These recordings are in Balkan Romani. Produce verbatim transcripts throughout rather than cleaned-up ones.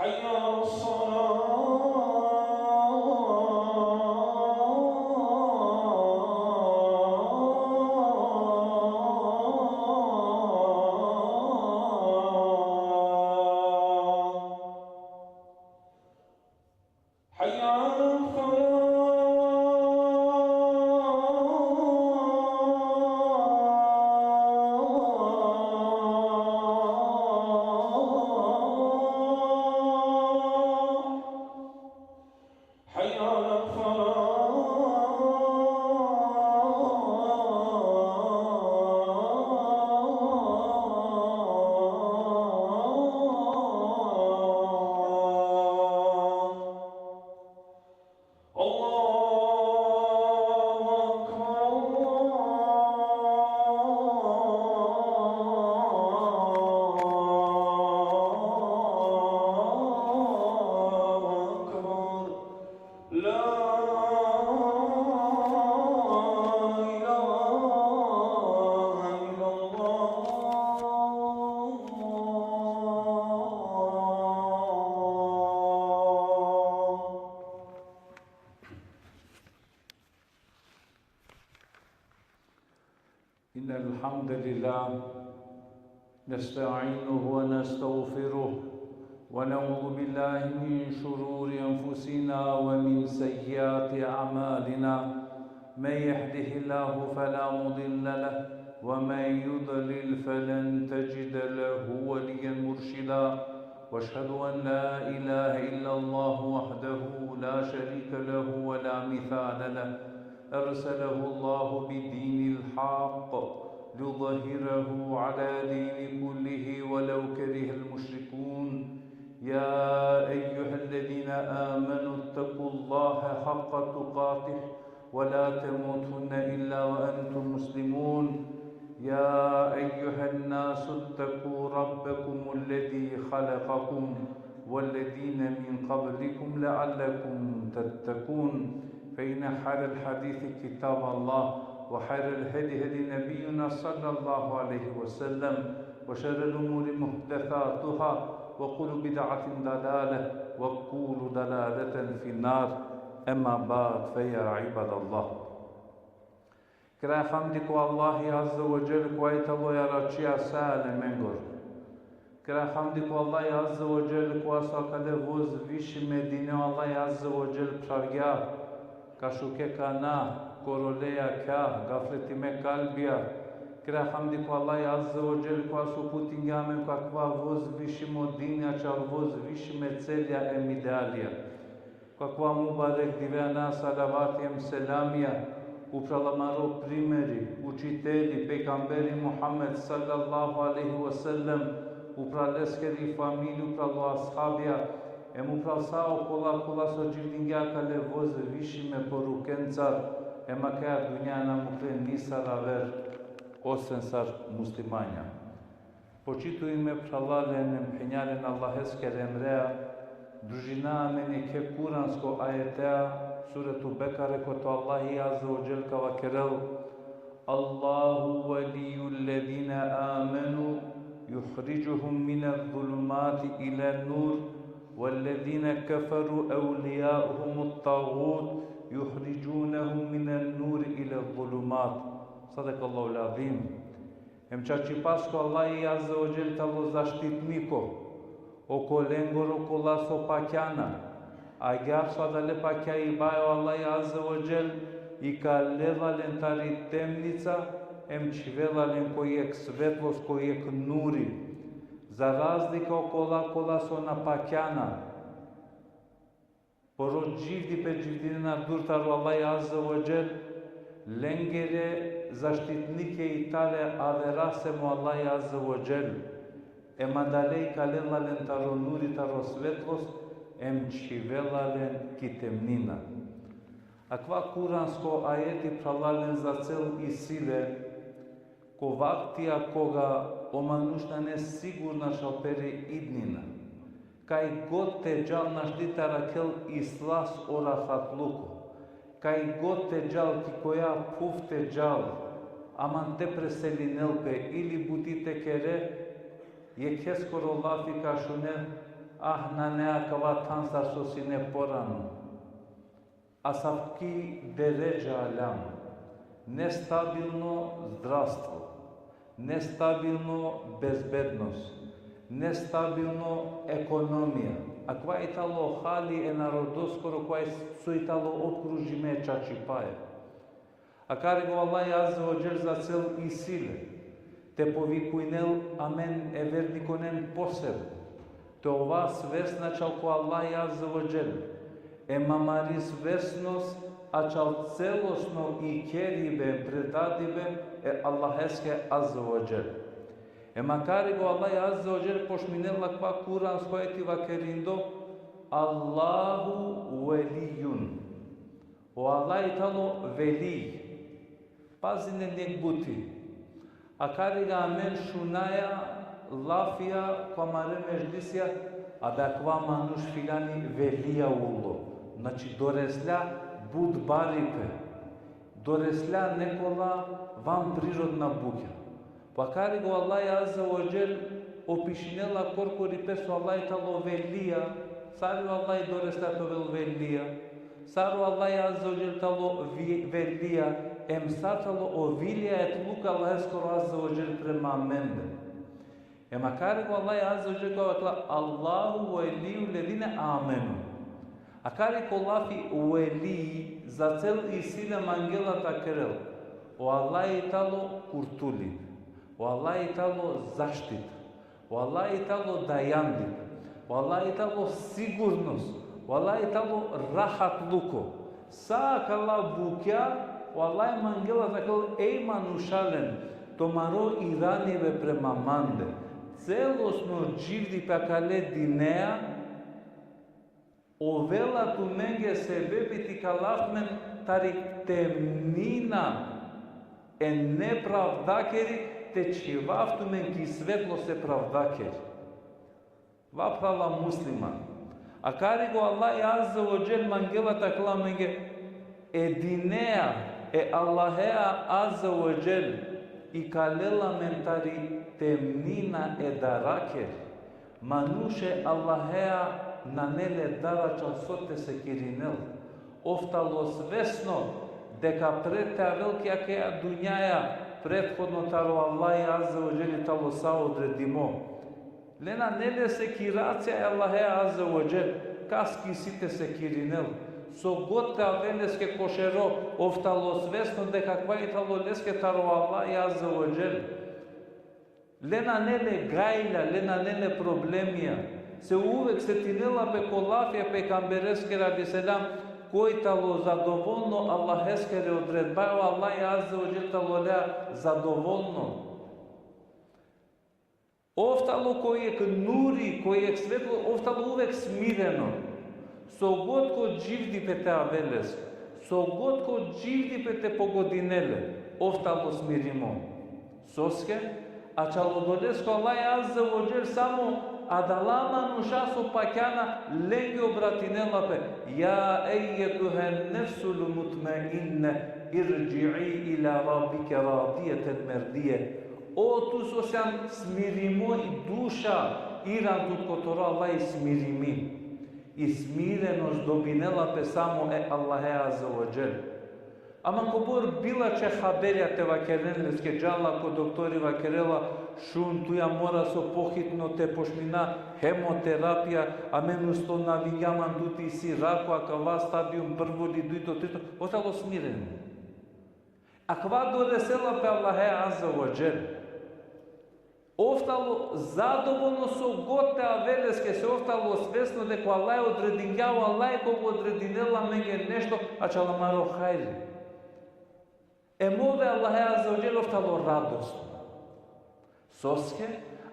حي على الصلاة. حي على الفلاح. حي على الفلاح. الله أكبر، الله أكبر. لا إله إلا الله. إن الحمد لله نستعينه ونستغفره، ونعوذ بالله من شرور أنفسنا ومن سيئات أعمالنا. من يهده الله فلا مضل له، ومن يضلل فلن تجد له وليا مرشدا. وأشهد أن لا إله إلا الله وحده لا شريك له ولا مثال له. أرسله الله بالدين الحق ليظهره على دين كله ولو كره المشركون. يا أيها الذين آمنوا اتقوا الله حق تقاته ولا تموتن إلا وأنتم مسلمون. يا أيها الناس اتقوا ربكم الذي خلقكم والذين من قبلكم لعلكم تتقون. فإن خير الحديث كتاب الله، وخير الهدي هدي نبينا صلى الله عليه وسلم، وشر الأمور محدثاتها، وكل بدعة ضلالة، وكل ضلالة في النار. أما بعد، فيا عباد الله. Kraja hamdi ko Allahi Azze ve Dželle, kova i talo jaračija sa alemengoro. Kraja hamdi ko Allahi Azze ve Dželle, kova so akale vozvišime dine o Allahi Azze ve Dželle phravgja, ka šuke kana, ko role jakha, gafletime kalbija. Kraja hamdi ko Allahi Azze ve Dželle, kova so uputingja amen ko akava vozvišimo dini, ačhar vozvišime celja em idealija. Ko akava mubarek dive ana salavati em selamija upral amaro primeri, učiteli, pejgamberi Muhammed sallallahu alejhi ve sellem, upral leskeri familija, upral o ashabija, em upral sa okola, kola so dživdingja akale vozvišime porukencar, em akaja dunja na mukhle nisar aver, osven sar muslimanja. Počitujime phralalen em phenjalen, Allaheskere emrea družina amen jekhe kuransko ajetea, Suretu Bekare, kote o Allahi Azze ve Dželle ka vakerel: الله ولي الذين آمنوا يخرجهم من الظلمات إلى النور والذين كفروا أولياؤهم الطاغوت يخرجونهم من النور إلى الظلمات. صدق الله العظيم. Em čačipasko Allahi Azze ve Dželle talo zaštitniko okolengoro kola so pakjana, agjaar so adale pakjaibaja o Allahi Azze ve Dželle ikalela len tari temnica, em čhivela len ko jekh svetlost, ko jekh nuri. Za razlika okola kola so na pakjana, poro dživdipe dživdinena dur taro Allahi Azze ve Dželle, lengere zaštitnike i tale avera sem o Allahi Azze ve Dželle. Em adale ikalela len taro nuri, taro svetlost, em čhivela len ki temnina. Akava kuransko ajeti, phralalen, za cel isi le ko vaktija koga o manuš nane sigurna šal pere idnina. Kaj god te džal našti te arakhel islas o rahatluko. Kaj god te džal, ki koja phuv te džal, aman te preselinel pe ili buti te kere, jekheskoro lafi ka šunel, Ah, nane akava than sar so sine porano. Asavki deredža aljam. Nestabilno zdravstvo, nestabilno bezbednost, nestabilno ekonomija. Akava i talo hali e narodoskoro, kova so i talo okružime e čačipaja. Akari ko Allahi Azze ve Dželle za cel isi le te povikujnel amen e vernikonen posebno, te ova svesna čal ko Allahi Azze ve Dželle, em amari svesnost ačal celosno ikheribe, predadibe e Allaheske Azze ve Dželle. Em akari ko Allahi Azze ve Dželle pošminela akava kuransko ajeti vakerindo: Allahu velijun. O Allah i tano veli. Pazinen jekh buti. Akari ga amen šunaja lafija ko amare medžlisija, a da akava manuš filani velija ulo. Znači, doreslja but baripe. Doreslja nekola vanprirodna bukja. Pa akari ko Allahi Azze ve Dželle opišinela korkori pes o Allah i tano velija, sar o Allah i doreslja te ovel velija, sar o Allah Azze ve Dželle tano vi-, velija, em sar tano o vilija e tluka Allaheskoro Azze ve Dželle prema amende. Em akari ko Allahi Azze ve Dželle ka vakla: Allahu velijju lledine amenu. Akari ko lafi veli za cel isi le mangela ta kerel: o Allah i tano kurtulib, o Allah i tano zaštita, o Allah i tano dajandib, o Allah i tano sigurnost, o Allah i tano rahatluko. Sa akala bukja o Allah mangela ta kerel: ej manušalen, tumaro iranibe prema mande, celosno dživdipe akale dinea, ovela tumenge sebepi te ikalav tumen tari temnina e nepravdakeri, te čhivav tumen ki svetlost e pravdakeri. Va phrala musliman. Akari ko Allahi Azze ve Dželle mangela ta kerel amenge: e dinea e Allahea Azze ve Dželle ikalela amen tari temnina e darakeri. Manuš e Allahea nane le dar ačal so te sekirinel. Ov tano svesno deka pred te avel ki akaja dunjaja, prethodno taro Allahi Azze ve Dželle tano sa odredimo. Le nane le sekiracija e Allahea Azze ve Dželle, kaske isi te sekirinel. So god te avel leske ko šero, ov tano svesno deka akava i tano leske taro Allahi Azze ve Dželle. Le nane le gajla, le nane le problemija. Se uvek setinela pe ko lafija e pejgambereskere alejhi selam, koj tano zadovolno Allaheskere odredbaja, o Allahi Azze ve Dželle tano lea zadovolno. Ov tano ko jekh nuri, ko jekh svetlo, ov tano uvek smireno. So god ko dživdipe te avel leske, so god ko dživdipe te pogodinel le, ov tano smirimo. Soske? Ačhilo odoleske o Allahi Azze ve Dželle samo adala manuša so pakjana, lenge obratinela pe: Ja ejjetuhen nefsul mutmainne, irdži'i ila rabbike radijeten merdije. O tu so sian smirimo i duša, iran tut ko toro Allahi smirimi. I smirenost dobinela pe samo e Allahe Azze ve Dželle. Ama kobor bilačhe haberja te vakeren leske, džala ko doktori, vakerela: Šun, tuja mora so pohitno te pošmina hemoterapija, amen ustanovingjam man tu te isi rako, akava stadium prvo li, dujto, trito. Ov tano smireno. Akava doresela pe Allahe Azze ve Dželle. Ov tano zadovolno so god te avel leske, se ov tano svesno deka o Allahi odredingja, o Allahi kova odredinela amenge nešto, ačhilo amaro hajri. Em ov e Allahe Azze ve Dželle ov tano radosno. Soske?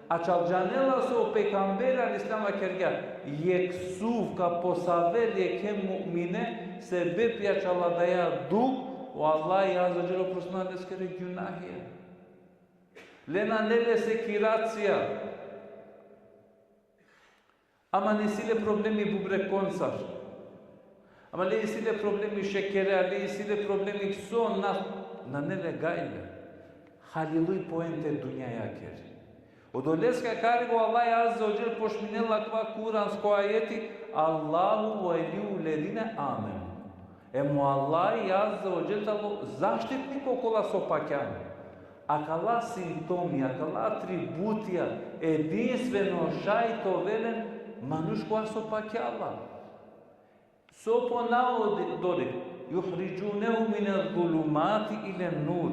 Ačhil džanela so o pejgamberi alejhi selam vakergja: Jekh suv ka posavel jekhe mu'mine, sebepi ačhil adaja dukh, o Allahi Azze ve Dželle oprostinela leskere gjunahija. Le nane le sekiracija. Ama isi le problemi bubrekoncar. Ama le isi le problemi šekere, le isi le problemi so na, nane le gajle. Haliluj poente dunjajakeri. Odoleske kari o Allah Azze ve Dželle pošminela akava kuransko ajeti: Allahu veliju ledine amenu. Em o Allah Azze ve Dželle tano zaštitniko kola so pakjana. Akala simptomi, akala atributija, edinstveno šaj te ovel len manuš kova so pakjala. So po navodori: Juhridžunehu mine zulumati ile nur.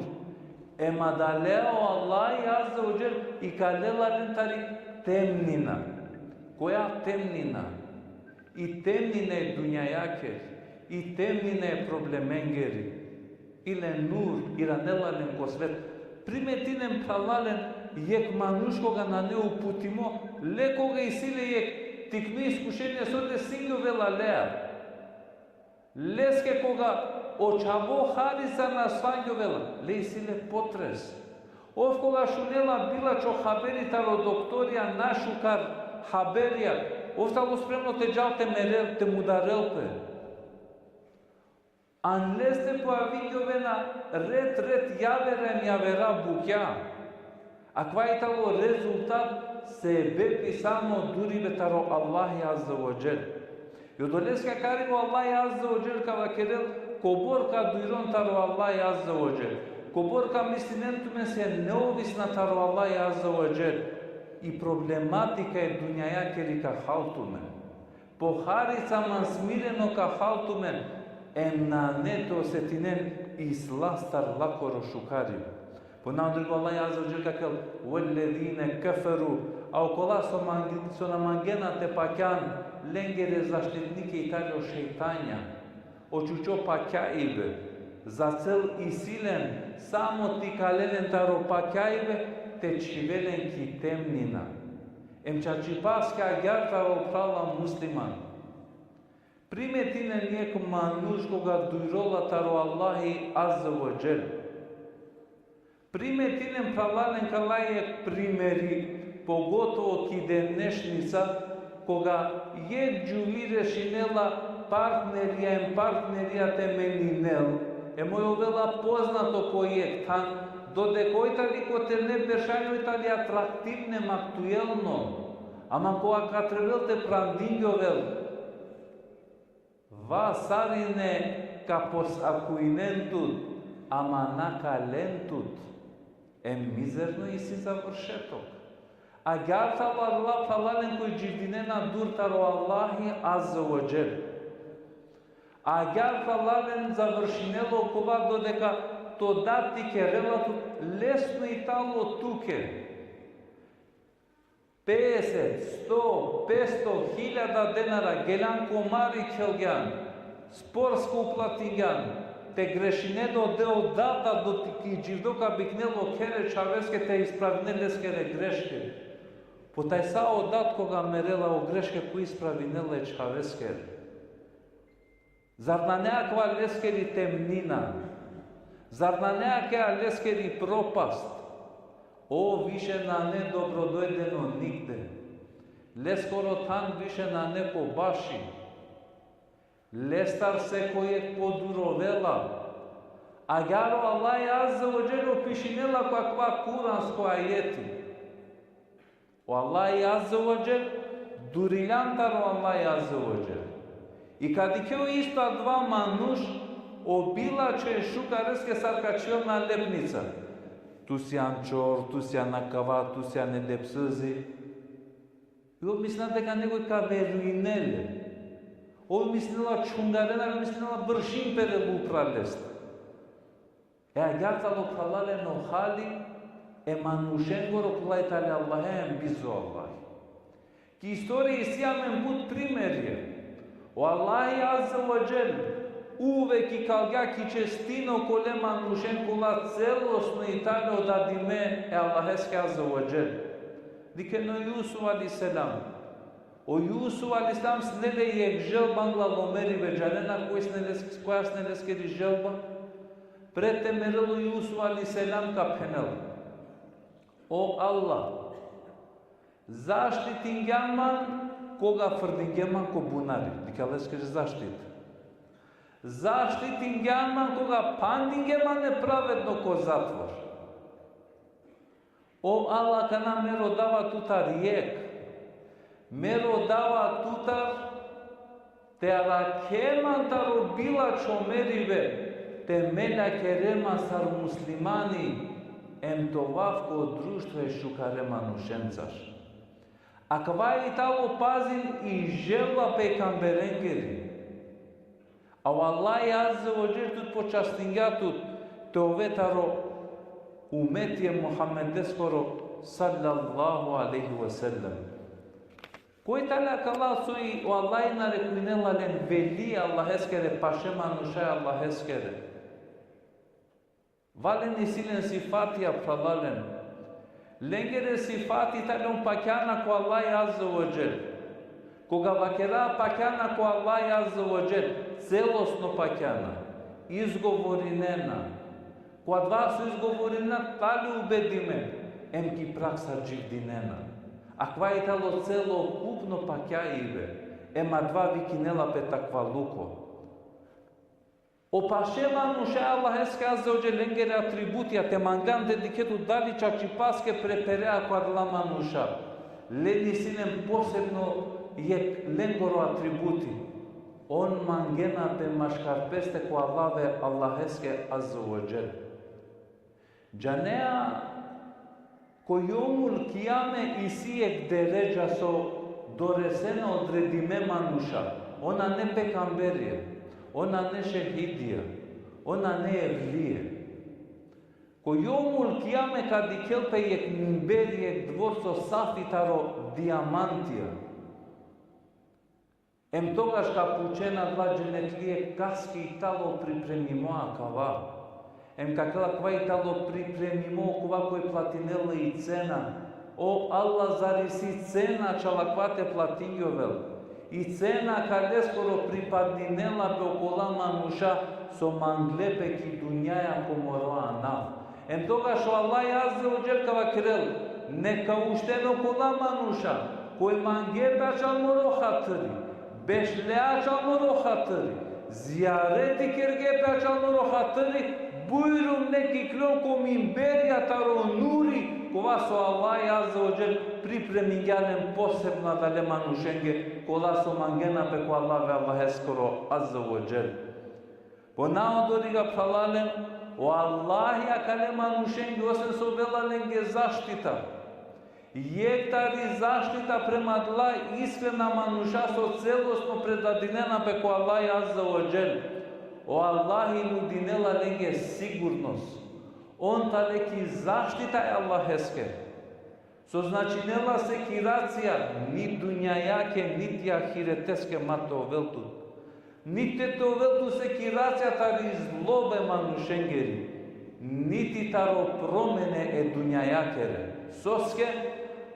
Em adalea o Allah Azze ve Dželle ikalela len tari temnina. Koja temnina? I temnina e dunjajakeri, i temnina e problemengeri. Ile nur, iranela len ko svet. Primetinen, phralalen, jekh manuš koga nane uputimo, le koga isi le jekh tikno iskušenje, so te singjovela lea. Leske koga o čhavo harica na svangjovela, le isi le potres. Ov koga šunela bilačho haberi taro doktorija, našukar haberija, ov tano spremno te džal te merel, te mudarel pe. An leste pojavingjovena ret, ret javera em javera bukja. Akava i tano rezultat, sebepi samo duribe taro Allahi Azze ve Dželle. I odoleske kari o Allahi Azze ve Dželle ka vakerel, kobor ka duriron taro Allahi Azze ve Dželle, kobor ka mislinen tumen se neovisna taro Allahi Azze ve Dželle, i problematika e dunjajakeri ka hal tumen. Po harica man smireno ka hal tumen, em nane te osetinen i slastar lakoro šukaribe. Po navodori o Allah Azze ve Dželle ka vakerel: Velledine keferu, a okola so mangi-, so na mangena te pakjan, lengere zaštitnike i tane o šejtanja. O čučo pakjaibe, za cel isi len samo te ikalen len taro pakjaibe, te čhivel len ki temnina. Em čačipaske agjaar tano, phrala musliman. Primetinen jekh manuš koga durirola taro Allahi Azze ve Dželle. Primetinen, phralalen, kala jekh primeri, pogotovo ki denešnica, koga jekh džuvli rešinela partnerija em partnerija te meninel, em oj ovela poznato ko jekh than, dodeka oj tani ko terne beršanje oj tani atraktivno em aktuelno, ama koga ka trebel te prandingjovel, va sarine ka posakujnen tut, ama na ka len tut, em mizerno isi završetok. Agjaar tano, phralalen, koj dživdinena dur taro Allahi Azze ve Dželle. Agjaar, phralalen, završinela okova dodeka to dat ikerela tut, lesno i tano tuke. Pedeset, sto, petsto, hiljada denara, geljan komari khelgjan, sportsko uplatingjan, te grešine dode o dat, dok i dživdo ka biknel o kher e čhaveske te ispravine leskere greške. Po tajsa o dat koga merela, o greške koj ispravinela e čhaveskere? Zar nane akava leskeri temnina? Zar nane akava leskeri propast? Ov više nane dobrodojdeno nigde. Leskoro than više nane ko baši. Lestar sekoj jekh podurovela. Agjaar o Allahi Azze ve Dželle opišinela ko akava kuransko ajeti. O Allahi Azze ve Dželle, duriljan taro Allahi Azze ve Dželle. I ka dikhe o isto adava manuš, o bilačhe šukareske sar ka čhivel nalepnica. Tu sian čor, tu sian akava, tu sian edepsizi. I ov mislinela deka nekoj ka verujinel le. Ov mislinela čhungarena, ov mislinela bršin perela upral leste. E agjaar tano, phralalen, o hali e manušengoro kola i tane Allahea em bizo Allahi. Ki istorija isi amen but primerija. O Allahi Azze ve Dželle uvek ikalgja ki čestino okole manušen kola celosno i tane odadime e Allaheske Azze ve Dželle. Dikhen o Jusuf alejhi selam. O Jusuf alejhi selam sine le jekh želba angla lomeribe, džanena koj sine les-, koja sine leskeri želba? Pred te merel o Jusuf alejhi selam ka phenel: O Allah, zaštitingjan man koga frdingje man ko bunari, dikh leskeri zaštita. Zaštitingjan man koga phandingje man nepravedno ko zatvor. O Allah, akana me rodava tutar jekh. Me rodava tutar te arakhe man taro bilačho meribe, te me lakere man sar muslimani, em te ovav ko društvo e šukare manušencar. Akava i talo, pazin, i želba pejgamberengeri. A o Allah azze ve dželle tut počastingja tut te ove taro umeti e Muhammedeskoro, sallallahu alejhi ve sellem. Koj tane akala so i o Allah narekujnela len, veli Allaheskere, paše manuša Allaheskere? Valen isi len sifatija, phralalen. Lengere sifati tane, on pakjana ko Allah azze ve dželle. Koga vakera pakjana ko Allah azze ve dželle, celosno pakjana, izgovorinena. Ko adava so izgovorinena tane ubedime, em ki praksa dživdinena. Akava i talo celokupno pakjaibe, em adava vikinela pe takvaluko. O paše manuša Allaheske azze ve dželle, lengere atributija, te manglan te dikhe tu dali čačipaske preperea ko adala manuša. Len isi len posebno jekh lengoro atributi. On mangena pe maškar peste ko avlave Allaheske azze ve dželle. Džanea, ko jomul kijame isi jekh deredža so doresena odredime manuša, on nane pejgamberija, on nane šehidija, on nane evlije. Ko jomul kijame ka dikhel pe jekh minberi, jekh dvorco safi taro dijamantija. Em togaš ka pučena adala dženetlije kaske i talo pripremimo akava. Em ka kerel: Akava i talo pripremimo, kova koj platinela i cena. O Allah, zar isi cena čal akava te platingjovel? I cena ka leskoro pripadninela pe okola manuša so mangle pe ki dunjaja ko moro anav. Em togaš o Allah azze ve dželle ka vakerel: Neka ušten okola manuša koj mange pe ačal moro hatri, bešle ačal moro hatri, zijareti kerge pe ačal moro hatri, bujrum nek iklon ko minberija taro nuri, kova so Allah azze ve dželle pripremingja len posebno adale manušenge, kola so mangena pe ko avlave Allaheskoro azze ve dželle. Po na odoriga, phralalen, o Allahi akale manušenge, osven so ovela lenge zaštita, jekh tari zaštita prema adala iskrena manuša so celosno predadinena pe ko Allah azze ve dželle, o Allahi nudinela lenge sigurnost. On tane ki zaštita e Allaheske. So značinela sekiracija, ni dunjajake, niti ahireteske ma te ovel tut. Niti te ovel tut sekiracija tari zlobe manušengeri, niti taro promene e dunjajakere. Soske?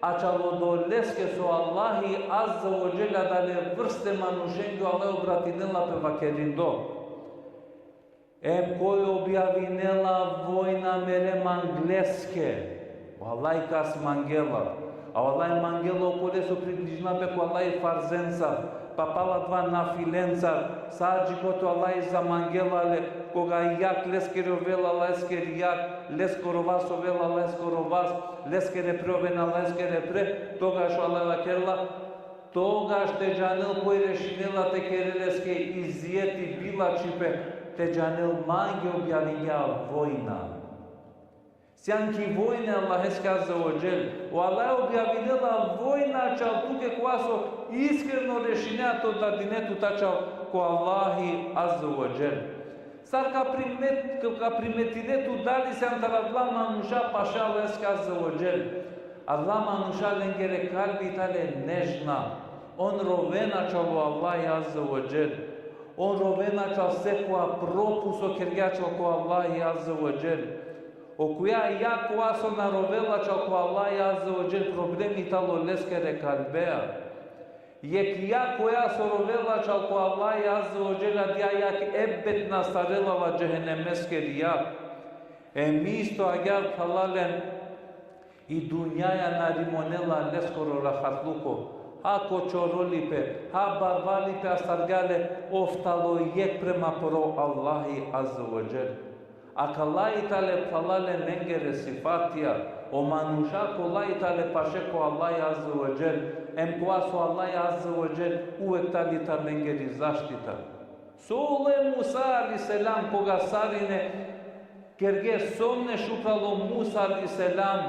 Ačal odoleske so Allahi azze ve dželle adale vrste manušenge o Allah obratinela pe vakerindo: Em koj objavinela vojna mere mangleske, o Allah kas mangela. A o Allah mangela okole so približinena pe ko Allah farzenca, pa pala adava nafilenca, sa dži kote o Allah zamangela le, koga jag leskere ovela Allaheskeri jag, leskoro vas ovela Allaheskoro vas, leskere pre ovena Allaheskere pre, togaš o Allah vakerela: Togaš te džanel koj rešinela te kerel leske izijeti, bilačhipe, te džanel mange objavingja vojna. Sian ki vojna e Allaheske azze ve dželle. O Allah objavinela vojna ačal tuke kova so iskreno rešinea te dadine tut ačal ko Allahi azze ve dželle. Sar ka primet-, ka primetine tu dali sian taro adala manuša paše Allaheske azze ve dželle? Adala manuša lengere kalbi tane nežna. On rovena ačal o Allahi azze ve dželle. On rovena ačal sekova propust so kergja ačal ko Allahi azze ve dželle. Okoja jag kova so na rovela ačal ko Allahi azze ve dželle, problemi tano leskere kalbea. Jekh jag koja so rovela ačal ko Allahi azze ve dželle, adija jag ebed nastarela la džehenemeskeri jag. Em isto agjaar, phralalen, i dunjaja na rimonela leskoro rahatluko. Ha ko čorolipe, ha barvalipe astargja le, ov tano jekh prema poro Allahi azze ve dželle. Akala i tale, phralalen, lengere sifatija, o manuša kola i tale paše ko Allah Azze ve Dželle, em kova so Allah Azze ve Dželle uvek tali taro lengeri zaštita. So ulo e Musa alejhi selam koga sarine kerge, so umne šukar ulo Musa alejhi selam,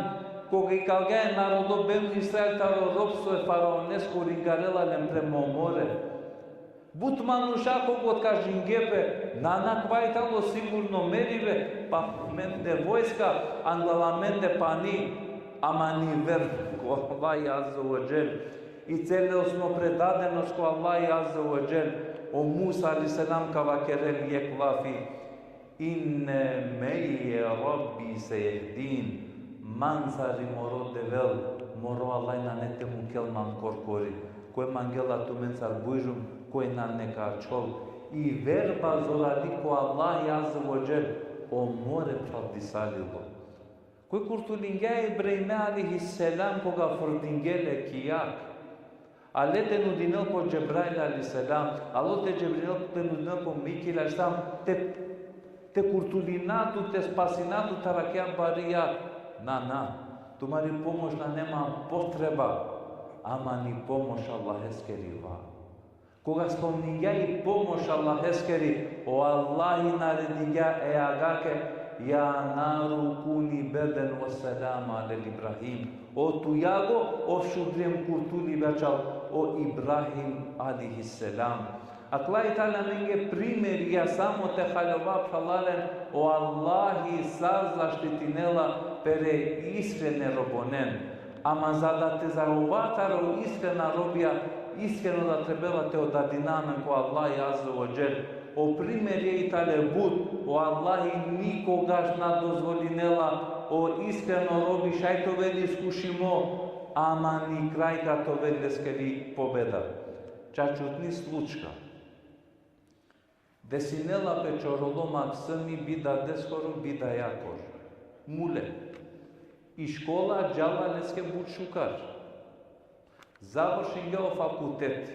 koga ikalgja e narodo Benu Israil taro ropstvo e faraonesko, ringarela len prema o more. But manuša koga otkažingje pe, na, na, kova i talo sigurno meribe, pa amende vojska, anglal amende pani, ama ni verba ko Allah Azze ve Dželle. I celosno predadenost ko Allah Azze ve Dželle, o Musa alejhi selam ka vakerel jekh lafi: Inne me'ije Rabbi sejehdin. Mancar i moro Devel, moro Allah nane te mukel man korkori. Koj mangela tumencar bujrum, koj nane ka ačhol. I verba zorali ko Allah Azze ve Dželle, o more pravdisalilo. Koj kurtulingja e Ibrahime alejhi selam koga frdingje le ki jag. Ale te nudinel pe o Džebrail alejhi selam, alo te Džebrail, te nudinel pe o Mikail alejhi selam, te, te kurtulina tut, te spasina tut tari akaja bari jag. Na, na, tumari pomoš nane man potreba, ama i pomoš Allaheskeri va. Koga spomningja i pomoš Allaheskeri, o Allahi naredingja e jagake: Ja naru kuni berden ve selama ala Ibrahim. O tu jago, ov šudri em kurtuli be ačhal o Ibrahim alejhi selam. Akala i tale amenge primerija samo te haljova, phralalen, o Allahi sar zaštitinela pere iskrene robonen. Ama za da te zarovatar o iskrena robija, iskreno da trebela te odadina amen ko Allah Azze ve Dželle. O primerija i tale but, o Allahi nikogaš na dozvolinela o iskreno robi šaj te ovel iskušimo, ama ni kraj ka te ovel leskeri pobeda. Čačutni slučka. Desinela pe čorolo maksumi bi dadeskoro, bi dajakoro. Mule. I škola džala leske but šukar. Završingja o fakulteti.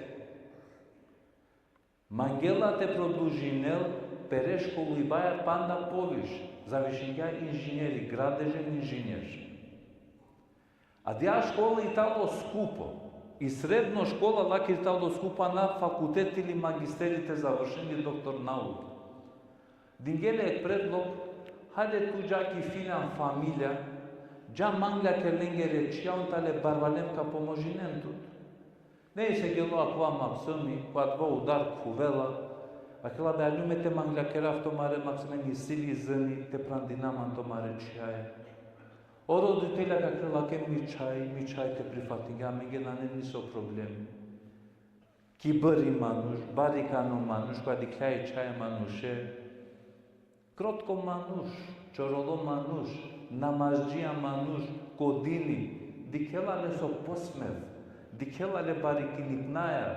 Mangela te produžinel pere školibaja panda poviše. Završingja inženeri, gradežen inžener. Adija škola i talo skupo. I sredno škola lakiri talo skupo, a na fakulteti ili magisteri te završini, doktor nauka. Dingje le predlog: Hajde tu dža ki fina familija, dža manglja ke lengere čhija, on tale barvalen ka pomožinen tut. Nejse, gelo akava maksumi, ko adava udar khuvela, vakerela: Be, aljum me te mangljakerav tumare maksumi, isi li izni te prandina man tumare čhijaja? O roditelja ka kerela: Ke mi čhaj, mi čhaj te prifatingja, amenge nane niso problem. Kibari manuš, barikano manuš, koga dikhlja e čhaja e manuše, krotko manuš, čorolo manuš, namazdžija manuš, ko dini, dikhela le so posmev, dikhela le barikinipnaja.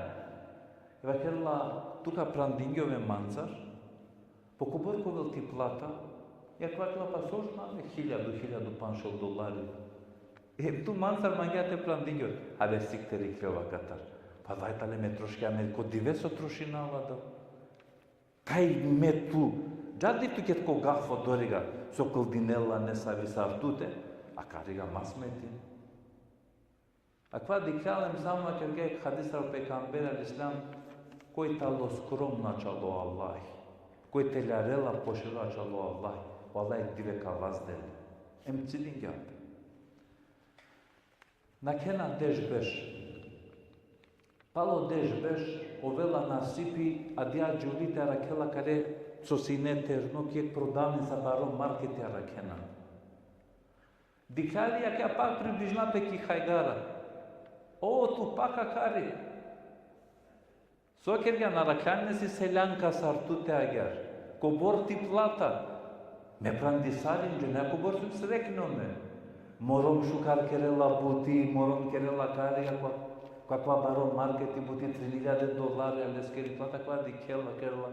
Vakerela: Tu ka prandingjoven mancar, po kobor ka ovel ti plata? Ja, vakerela, pa so šaj, hiljadu, hiljadu pandžto dolari. E, tu mancar mangea te prandingjovel? Abe, siktir, ikljovav katar. Pa vaj tale me troškija, me ko dive so trošinava da. Taj me tu, dža di tu ked ko gafo doriga, so kldinela nesavi sar tute, a kariga mas me ti. Akava dikhlja le, em samo kergja jekh hadis taro pejgamberi alejhi selam: Koj talo skromno ačhal o Allahi, koj teljarela pošero ačhal o Allahi, o Allahi dive ka vazdel le. Em cidingja pe. Nakhena deš berš. Palo deš berš ovela nasipi, adija džuvli te arakhela kale, so sine terno, ki jekh prodavnica, baro marketi arakhena. Dikhlja le, akaja pak približina pe ki hajgara. O, tu pak akari. So kergjan, arakhlan isi seljanka sar tute agjaar? Kobor ti plata? Me prandisarinđum, džane kobor sum srekno me. Morom šukar kerela buti, morom kerela kari, akava, akava baro marketi buti, trin iljade dolarja leskeri plata, akava dikhela, kerela: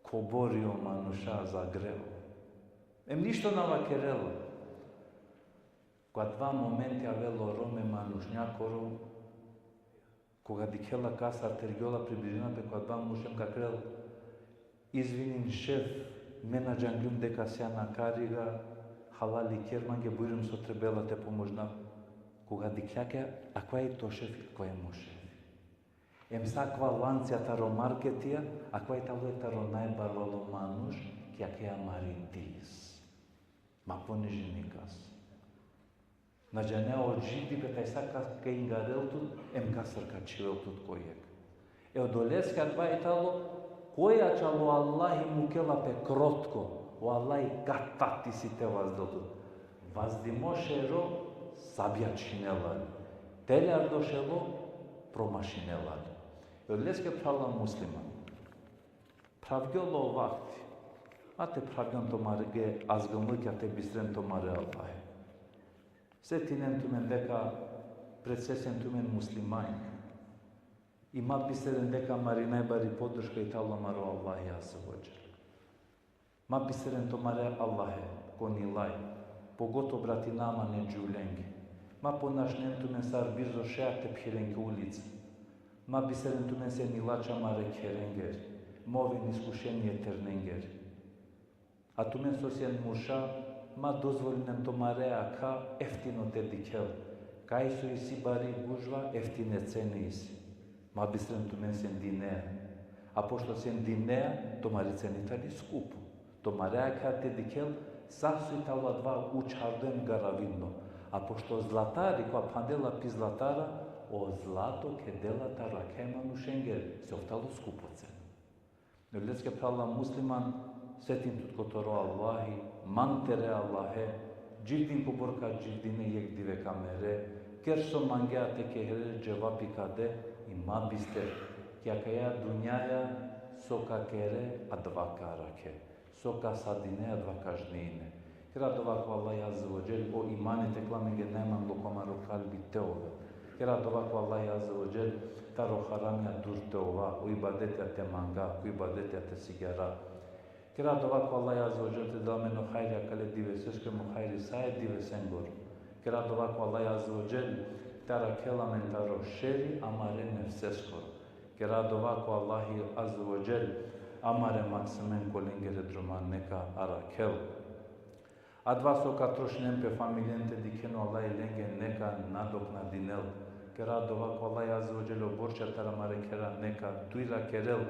Kobor i o manuša zagreo. Em ništo na vakerela. Ko adava momenti avela o rom e manušnjakoro, koga dikhela kasar tergjola, približina pe ko adava manuš em ka kerel: Izvinin, šef, Me na džangljum deka sjan akariga, halali ker mange, bujrum so trebela te pomožnav. Koga dikhlja kaj akava i to šefi, akava i mo šefi. Em sa akava lancija taro marketija, akava i talo e taro najbarvalo manuš, ki akaja amari dis. Ma ponižini kas. Na džanea o dživdipe tajsa kas ka ingarel tut, em kasar ka čhivel tut ko jekh. E odoleske adava i talo, koj ačhal o Allahi mukela pe krotko, o Allahi katati isi te vazdel tut. Vazdimo šero, sabja čhinela le. Teljardo šero, promašinela le. E odoleske, phrala musliman, phravgjol o vakti, a te phravgjon tumare azginlukja, te bistren tumare Allahe. Setinen tumen deka pred se sien tumen muslimanja. I ma bisteren deka amari najbari podrška i talo amaro Allahi Azze ve Dželle. Ma bisteren tumare Allahe ko nilaj, pogotovo obratina amare džuvlenge. Ma ponašnen tumen sar bizo šeja te phiren ki ulica. Ma bisteren tumen sien ilača amare kherengeri, ma oven iskušenie ternengeri. A tumen so sien murša, ma dozvolinen tumare akha eftino te dikhel. Kaj so isi bari gužva, eftine cene isi. Ma bistren tumen sien dinea. A pošto sien dinea, tumari cena i tali skupo. Tumare akha te dikhel, sa so i talo adava učhardo em garavidno. A pošto zlatari, kova phandela pi zlatara, o zlato kedela taro akha e manušengere, se ov talo skupo cena. Odoleske, phrala musliman, setin tut ko toro Allahi, mang tere Allahe, dživdin kobor ka dživdine, jekh dive ka mere, ker so mangea te kere, dževapi ka de, i ma bister, ki akaja dunjaja so ka kere, adava ka arakhe, so ka sadine, adava ka žnejine. Kera dova ko Allahi Azze ve Dželle, o imani te kla amenge najmanglo ko amaro kalbi te ovel. Kera dova ko Allahi Azze ve Dželle, taro haramija dur te ova, o ibadetija te manga, ko ibadetija te sigjara. Kera dova ko Allahi Azze ve Dželle te del amen o hajri akale diveseske em o hajri sa e divesengoro. Kera dova ko Allahi Azze ve Dželle te arakhel amen taro šeri amare nefseskoro. Kera dova ko Allahi Azze ve Dželle, amare maksemen kolengere droma neka arakhel. Adava so ka trošinen pe familijen te dikhen, o Allahi lenge neka nadoknadinel. Kera dova ko Allahi Azze ve Dželle, o borča taro amare khera neka dujra kerel,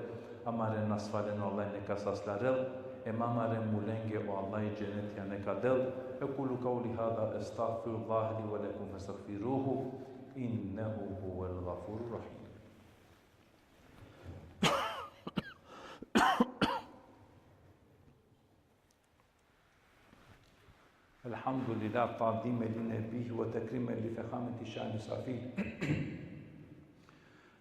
amare nasvalen o Allahi neka saslarel, em amare mulenge o Allahi dženetija neka del. أقول قولي هذا أستغفر الله لي ولكم فاستغفروه إنه هو الغفور الرحيم. الحمد لله، تعظيما لنبيه وتكريما لفخامة شأن صفيه.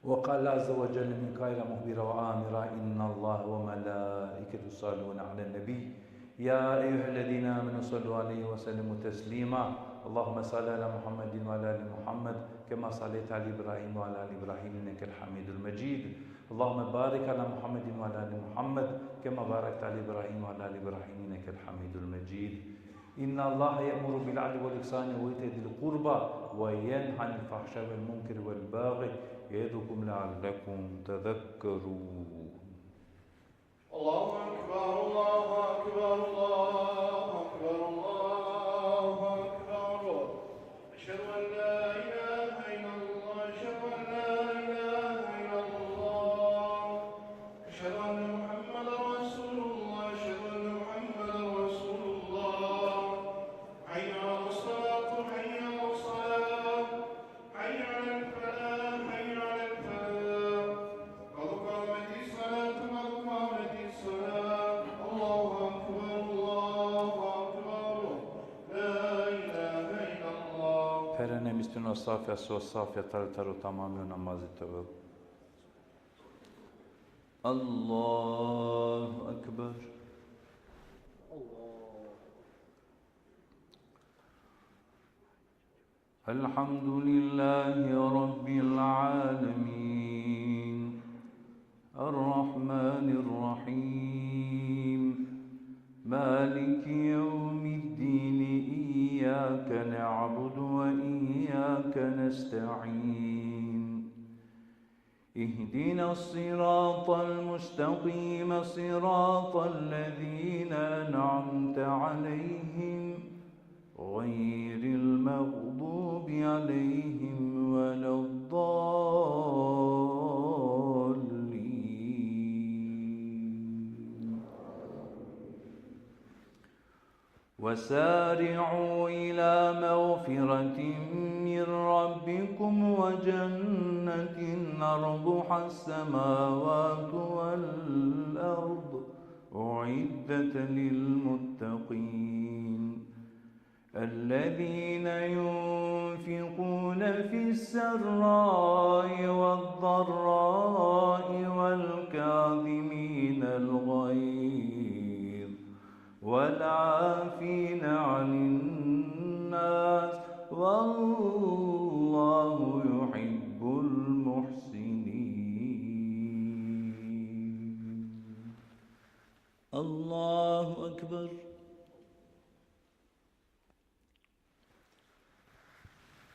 وقال عز وجل من قائل مخبرا وآمرا: إن الله وملائكته يصلون على النبي، يا أيها الذين آمنوا صلوا عليه وسلموا تسليما. اللهم صل على محمد وعلى آل محمد كما صليت على إبراهيم وعلى آل إبراهيم إنك حميد مجيد. اللهم بارك على محمد وعلى آل محمد كما باركت على إبراهيم وعلى آل إبراهيم إنك حميد مجيد. إن الله يأمر بالعدل والإحسان وإيتاء ذي القربى وينهى عن الفحشاء والمنكر والبغي يعظكم لعلكم تذكرون. الله أكبر، الله أكبر، الله أكبر، الله أكبر. أشهد أن لا إله إلا الله، أشهد أن لا إله إلا الله، أشهد أن محمدا رسول الله، أشهد أن محمدا رسول الله. حي على الصلاة، حي على الصلاة، حي على الفلاح، حي على الفلاح. قد قامت الصلاة، قد قامت الصلاة. الله أكبر، الله أكبر. لا إله إلا الله. Pherena e mislino safja, so safja tari taro tamami o namazi te ovel. الله أكبر. الحمد لله رب العالمين. الرحمن الرحيم. مالك يوم الدين. إياك نعبد وإياك نستعين. اهدنا الصراط المستقيم، صراط الذين أنعمت عليهم، غير المغضوب عليهم ولا الضالين. وسارعوا إلى مغفرة من ربكم وجنة عرضها السماوات والأرض أعدت للمتقين، الذين ينفقون في السراء والضراء والكاظمين الغيظ والعافين عن الناس، والله يحب المحسنين. الله أكبر.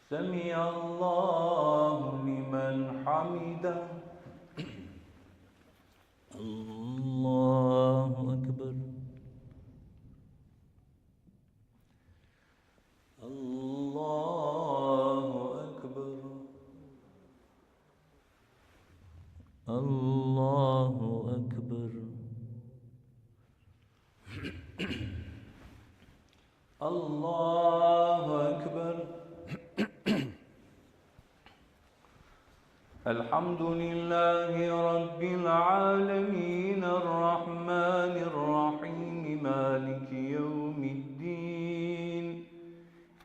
سمع الله لمن حمده. الله أكبر. الله أكبر. الله أكبر. الله أكبر. الحمد لله رب العالمين، الرحمن الرحيم، مالك يوم الدين.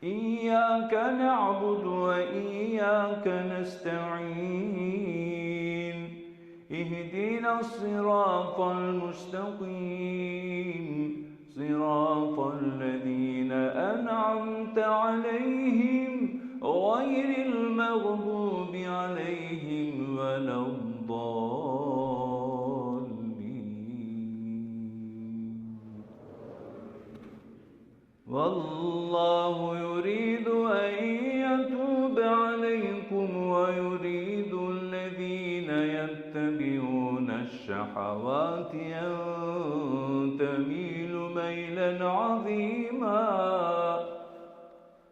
إياك نعبد وإياك نستعين. اهدنا الصراط المستقيم، صراط الذين أنعمت عليهم، غير المغضوب عليهم ولا الضالين. والله يريد أن يتوب عليكم ويريد الذين يتبعون الشهوات أن تميلوا ميلا عظيما.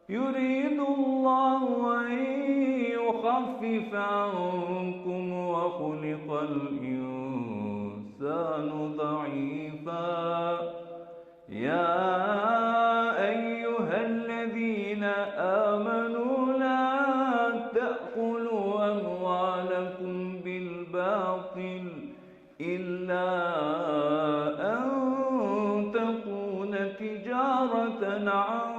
يريد الله أن يخفف عنكم وخلق الإنسان ضعيفا. يا أيها الذين آمنوا لا تأكلوا أموالكم بالباطل إلا أن تكون تجارة عن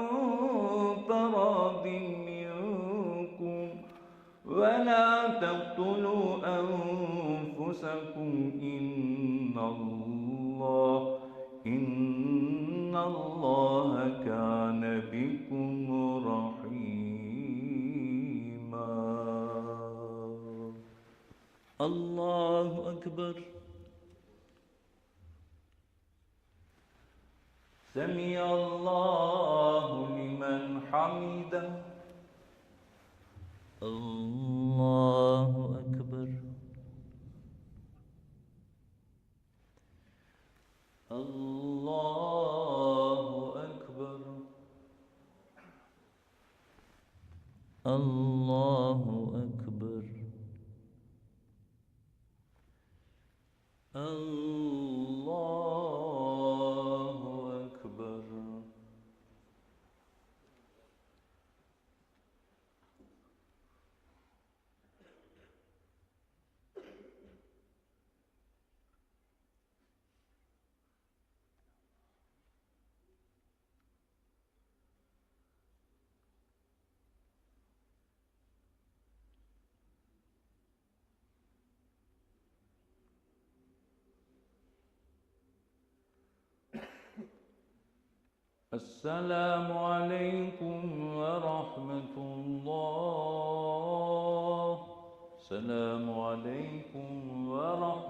تراض منكم ولا تقتلوا أنفسكم إن الله، إن الله كان بكم رحيما. الله أكبر. سمع الله لمن حمده. الله أكبر. الله أكبر. الله أكبر. الله أكبر. السلام عليكم ورحمة الله. السلام عليكم ورحمة